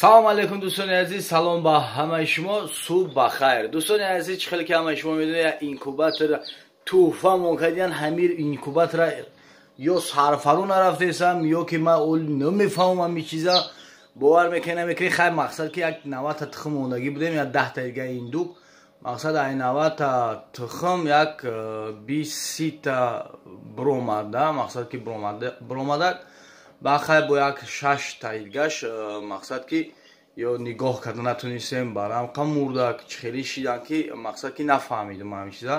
Салом алейкум, дӯстони азиз, салом ба ҳамаи шумо, субҳ ба хайр. Дӯстони азиз, чӣ хеле ки ҳамаи шумо медонед, инкубатор туҳфа мон кардиян. Ҳамир инкубатора ё сарфару нарафтесам, ё ки ман ол намефаҳмам ҳами чиза. Бовар мекунӣ, намекунӣ, хай мақсад ки як 90-та тухм мондагӣ будем, як 10-та дига индук. Мақсад ай 90-та тухм як 20-та биромада, мақсад ки биромадак. Ба хай бо як 6-та дигаш мақсад ки ё нигоҳ карда натонистем, барам қа мурдак чӣ хеле шидан ки мақсад ки нафаҳмидум ҳамин чиза.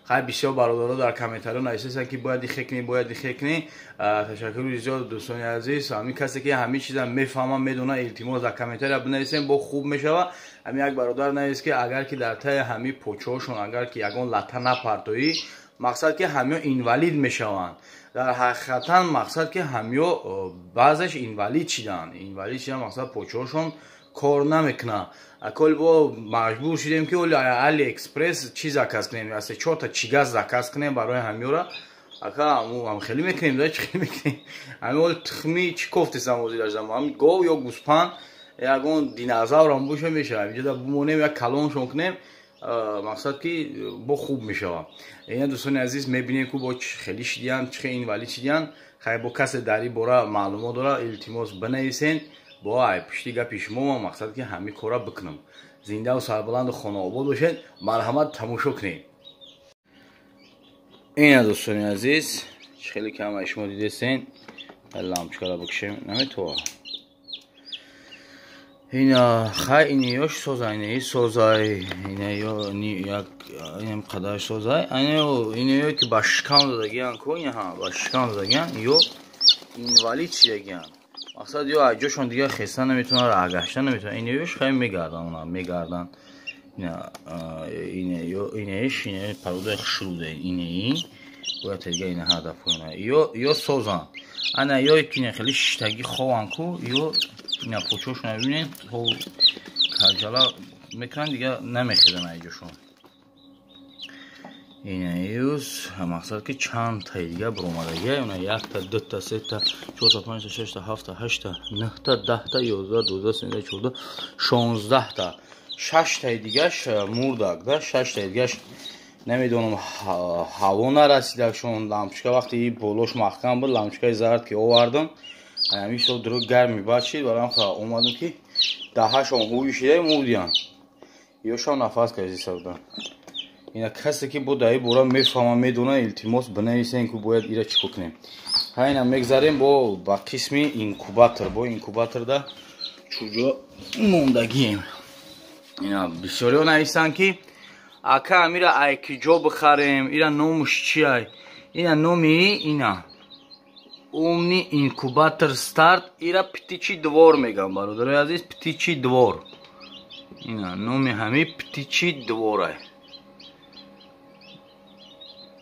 Хай бисёр бародаро дар комментариҳо нависестанд ки бояд ихе кунӣ, бояд ихе кунӣ. Ташаккури зиёд, дӯстони азиз. Ҳамин касе ки ҳамин чиза мефаҳма, медона, илтимос, дар комментария бинависем, бо хуб мешава. Ҳамин як бародар навист ки агар ки дар таи ҳамин почоҳошон агар ки ягон латта напартоӣ, мақсад ки ҳамиё инвалид мешаванд. Дар ҳақиқатан мақсад ки ҳамиё баъзеш инвалид шиданд, инвалид шиданд, мақсад почоҳошон кор намекунад. Акол бо маҷбур шидем ки оли Алиэкспресс чиз заказ кунем, асе чорта чигаз заказ кунем барои ҳамиёра. Ака ам хеле мекунем да, чӣ хеле мекунем? Ҳами оли тухми чӣ кофтесам ҳозирашам, ҳами гов ё гӯспанд, ягон динозаврам боша мешавад. Инҷода бимонем, як калоншон кунем, мақсад ки бо хуб мешавад. Ина, дӯстони азиз, мебинем ку бо хеле шидиян, чӣ хел инвалид шидиян. Хай бо касе дар ин бора маълумот дора, илтимос, бинависен. Бо ай пушти гапи шумо ман мақсад ки ҳамин кора бикунам. Зиндаву сарбаланду хонаобод бошед, марҳамат, тамошо кунед. Ина, дӯстони азиз, чӣ хеле ки ҳамаи шумо дидесен, лампочкара бикшем, наметова. Ина хай иниёш созай, инаи созай, инаё як инам қадар созай, инаё ки ба шикам додагиян ку, инаҳа ба шикам додагиян, ё инвалид шидагиян. Мақсад ё аз ҷошон дигар хеста наметавонанд, раҳгашта наметавонанд. Инаёш хай мегарданд, она мегарданд. Инаиш инаи пародаи хушрӯда, инаи бояд дига ина ҳадаф ина ё созанд. Ана ё ки ина хеле шиштагӣ хованд ку, ё ина почошона бибинед, каҷала мекунанд, дига намехезанд аз ҷошон. Инаюз мақсад ки чандтаи дига биромадагия, ина якта, дута, сета, чорта, панҷта, шашта, ҳафта, ҳашта, нӯҳта, 10-та, 11, 12, 13, 14, 16-та, шаштаи дигаш мурдак да, шаштаи дигаш намедонам ҳаво нарасидакшон. Лампочка вақте и болош маҳкам буд, лампочкаи зард ки овардам, ҳамин шо дуруг гарми бад шид, барам омадам ки даҳашон ҳуй шида мурдиян, ёшон нафас кашида буданд. Ина касе ки бо дар ин бора мефаҳма, медона, илтимос, бинависем ки бояд ира чӣ кор кунем. Ҳайна мегзарем бо ба қисми инкубатор, бо инкубаторда чуҷо мондагием. Ина бисёриҳо нависанд ки ака, амира ай ки ҷо бихарем, ира номуш чиай? Ина номи ина умный инкубатор Старт, ира Птичий двор мегам, бародарои азиз, Птичий двор. Ина номи ҳами Птичий дворай.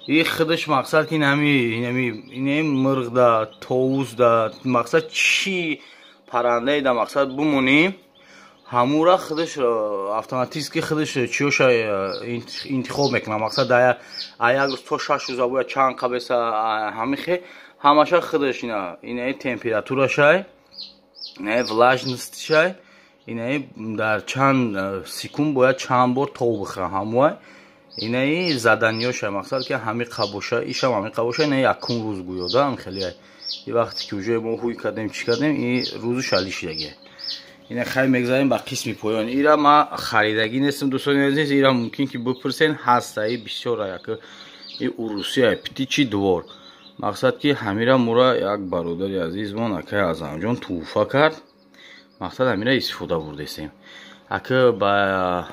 И худаш мақсад ки инами инами мирғда, товусда, мақсад чӣ паррандае да мақсад бимонӣ, ҳамура худаш автоматически худаш чиёша интихоб мекунад. Мақсад як рӯз то 6 рӯза бояд чанд қабеса, ҳамихе ҳамаша худаш. Ина инаи температурашай, инаи влажностишай, инаи дар чанд секунд бояд чанд бор тов бихӯра, ҳамуай инаи заданиёша. Мақсад ки ҳами қабоша, ишам ҳами қабоша. Инаи якум рӯз гӯё да ҳам хеле и вақте ки уже мо ҳуй кардем, чӣ кардем, и рӯзу шали шидаги. Ина хай мегзарем ба қисми поён. Ира ма харидагӣ нестам, дӯстони азиз, ира мумкин ки бипурсен, ҳаста и бисёра як и урусия Птичий двор. Мақсад ки ҳамира мура як бародари азизмон акай Азамҷон тӯҳфа кард, мақсад ҳамира истифода бурдесем. Ака ба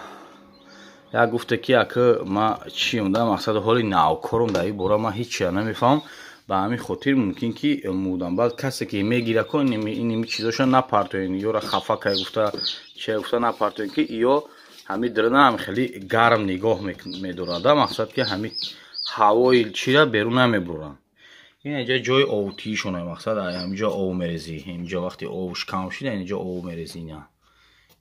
як гуфте ки ака, ма чием да, мақсад ҳоли навкорум, дар ин бора ман ҳеҷ намефаҳмам, ба ҳамин хотир мумкин ки мудам. Баъд касе ки мегира ко, иними чизоша напартоен, ёра хафа кай гуфта, чи гуфта напартоен, ки ё ҳами дрна ҳам хеле гарм нигоҳ медорад. Мақсад ки ҳами ҳавои чира берун намебуранд. Ин инҷа ҷои овтиишона, мақсад ҳаминҷо ов мерезӣ, инҷо вақте овш кам шид, инҷо ов мерезӣ. Ина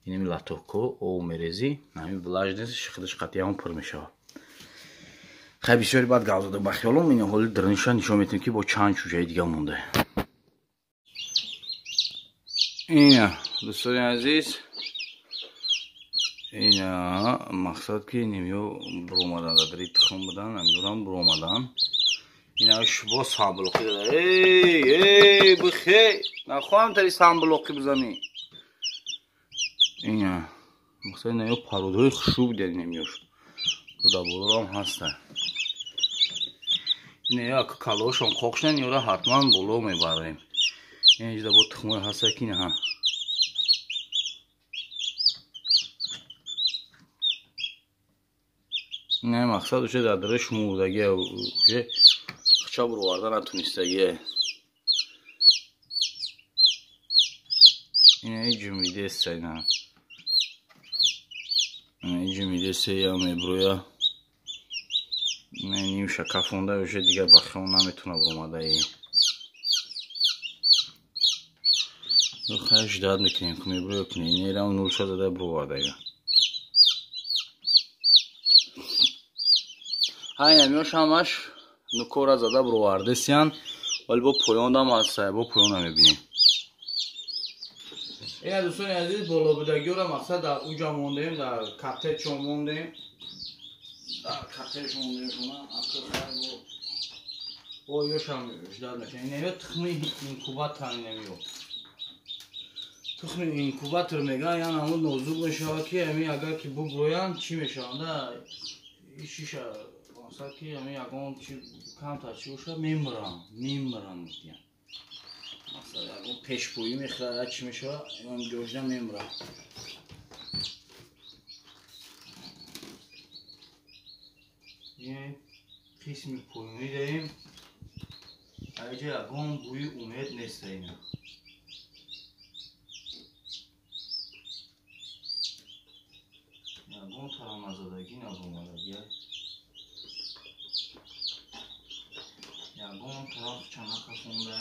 инами латоко ов мерезӣ, ҳамин влажность худаш қатъиян пур мешавад. Хай бисёри баъд гап зада ба хиёлом, ин ҳоли дрниша нишон метиҳем ки бо чанд чӯҷаи дига монда. Ина Дӯстони азиз, ина мақсад ки нимё буромадан, дар тухм будан, амёрам буромадан. Ина шубо самблоқӣ дада. Эй, эй, бихе, нахоҳам тари самблоқӣ бизанӣ. Ина мақсад ина ё пародҳои хушрӯ будияд нимёш. Уда болорам ҳаста. Ина як калошон қоқшан, ёра ҳатман боло мебарем. Ин ҷида бо тухмои ҳаста ки ина не мақсад уже дар дараш мурдагия, уже хча буроварда натунистагия. Ина ҷумидеста, ина ҷумидеста я меброя. Ним шакафонда уже дигар ба хиён наметуна буромадаи. Хай ждат мекунем, ки меброя кунем. Инерам нулша зада буровардага. Ҳай намёш ҳамаш нукора зада буровардесиян, вале бо поёндам ҳаста, бо поёна мебинем. Ина дӯстони азиз, болобудагиёра мақсад дар уҷа мондем, дар коттеҷшон мондем. Дар коттеҷ мондем шуна, бо ёшам ждат мекунем. Ина ё тухми инкубатор, инамё. Тухми инкубатор мегӯянд, яъне ҳамун нозук мешавад ки ҳамин агар ки буброянд, чӣ мешаванд? Шиша мақсад ки ҳамин ягон чи камтар чӣ бошад, мемиранд, мемиранд гуфтиянд. Мақсад ягон пешбӯӣ мехӯрад, чӣ мешавад, ҷожда мемиранд. Қисми поёнӣ дорем. Аҷа ягон бӯи умед нест ина. Ягон тарамазадагӣ набуромадагӣ. Ягон тараф чанака фонда.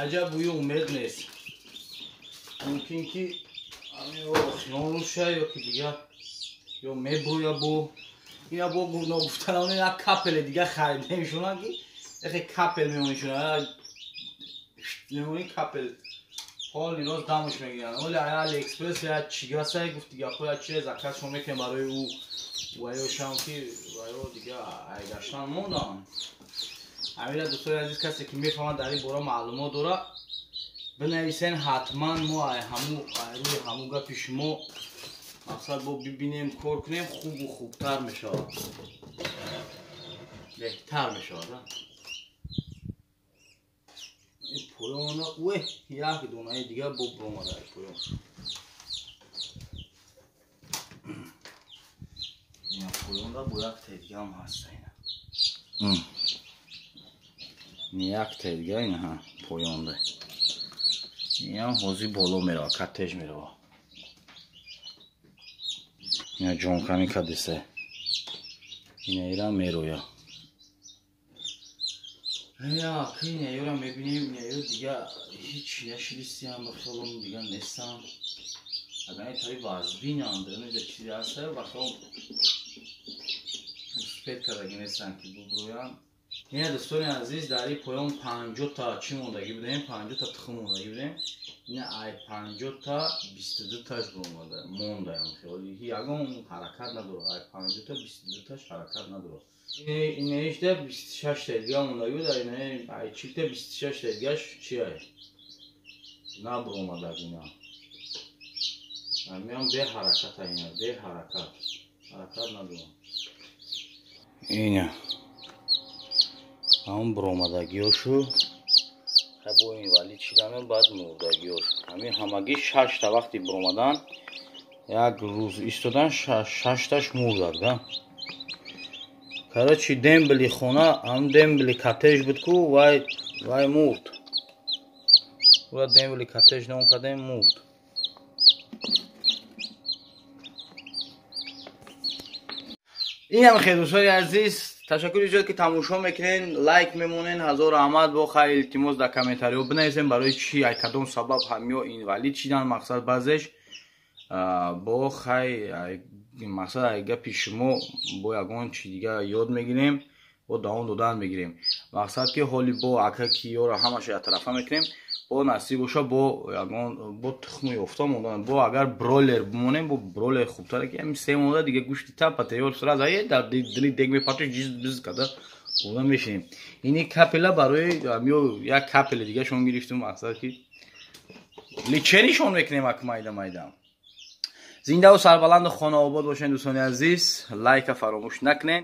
Аҷаб бӯи умед нест. Мумкин ки хиён руша ё ки дигар ё мебурӯя бо ина бо ногуфтанон як капеле дигар харидем шуна ки яхе капел мемонишуна. Мемони капел ҳол иноз дамаш мегиранд. Оли Алиэкспресс я чигаса гуфт дига хоя чизе заказ шумо мекунем барои ӯ ваёшам ки ваё дига айгаштан мондам. Амира дӯстони азиз, касе ки мефаҳмад дар ин бора маълумот дорад, бинависен ҳатман. Мо рӯи ҳамун гапи шумо мақсад бо бибинем, кор кунем, хубу хубтар мешавад, беҳтар мешавад. Ин поёна уэ як донаи дигар бо буромада поён. Ина поёнда бо яктаи дигаам ҳаста ина. Яктаи дига ина поёнда. Инам ҳозир боло мерава, коттеҷ мерава. Ина ҷонканӣ кадисе. Ина ира мероя. Я, ина ёра мебинем, ина ё дига ҳеҷ нашидистиам, ба хиёлам дига нестам. Агар ин тари вазбинам, дарунҷа чизе ҳаста, ба хиёлам успет кардаги нестам ки бубурӯянд. Ина дӯстони азиз, дар ин поён 50 та чӣ мондагӣ будем, 50 та тухм мондагӣ будем. Ина ай 50 та 22 таш буромада мондаям. Ягон ҳаракат надорад. Ай 50 та 22 таш ҳаракат надорад. Инаишда 26 та дига мондагӣ буд, ай чилта 26 та дигаш чи ай набуромадаг ина. Меам беҳараката ина, беҳаракат. Ҳаракат надорад. Ина ҳамон буромадагиёшу бо инвалид шидану баъд мурдагиёш. Ҳамин ҳамагӣ шашта вақти буромадан як рӯз истодан, шашташ мурдад. Короче, дембели хона, ҳам дембели коттеҷ буд ку вай, вай мурд. Ура дембели коттеҷ ном кардем, мурд. Инам хел, дӯстони азиз, ташаккури зиёд ки тамошо мекунен, лайк мемонен, ҳазор раҳмат. Бо хайр, илтимос, дар комментариҳо бинависем барои чӣ, ай кадом сабаб ҳамиё инвалид шидан, мақсад баъзеш. Бо хай, мақсад ай гапи шумо бо ягон чи дига ёд мегирем, бо давом додан мегирем. Мақсад ки ҳоли бо ака ки ёро ҳамаша яктарафа мекунем. Бо насиб боша, бо ягон бо тухму ёфта мондан, бо агар бройлер бимонем, бо бройлер хубтаре, ки ҳами 3 монда дига гӯшти тапа тайёр, сразу е дар дили дег мепартош, ҷиз биз када ода мешинем. Ини капля барои ё як капля дигашон гирифтум, мақсад ки лечение шон мекунем, ак майда майда. Зиндаву сарбаланду хонаобод бошед, дӯстони азиз. Лайка фаромӯш накунед.